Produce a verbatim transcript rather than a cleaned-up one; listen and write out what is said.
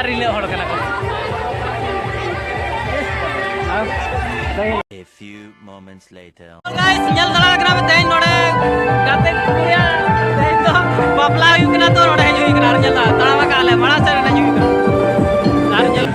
ᱨᱤᱞᱟᱹᱜ ᱦᱚᱲ ᱠᱟᱱᱟ ᱠᱚ᱾ A few moments later. Guys, ᱧᱮᱞ ᱫᱟᱲᱮᱭᱟᱜ ᱠᱟᱱᱟ ᱯᱮ ᱛᱮᱦᱮᱧ ᱱᱚᱰᱮ ᱜᱟᱛᱮ ᱠᱚ ᱨᱮᱭᱟᱜ ᱛᱮᱦᱮᱧ ᱫᱚ ᱵᱟᱯᱞᱟ ᱦᱩᱭᱩᱜ ᱠᱟᱱᱟ, ᱛᱚ ᱱᱚᱰᱮ ᱦᱮᱡ ᱦᱩᱭ ᱠᱟᱱᱟ ᱟᱨ ᱧᱮᱞ ᱫᱟ-, ᱛᱟᱲᱟᱢ ᱟᱠᱟᱫ ᱞᱮ ᱢᱟᱲᱟᱝ ᱥᱮᱫ ᱨᱮ ᱦᱮᱡ ᱦᱩᱭ ᱠᱟᱱᱟ ᱟᱨ ᱧᱮᱞ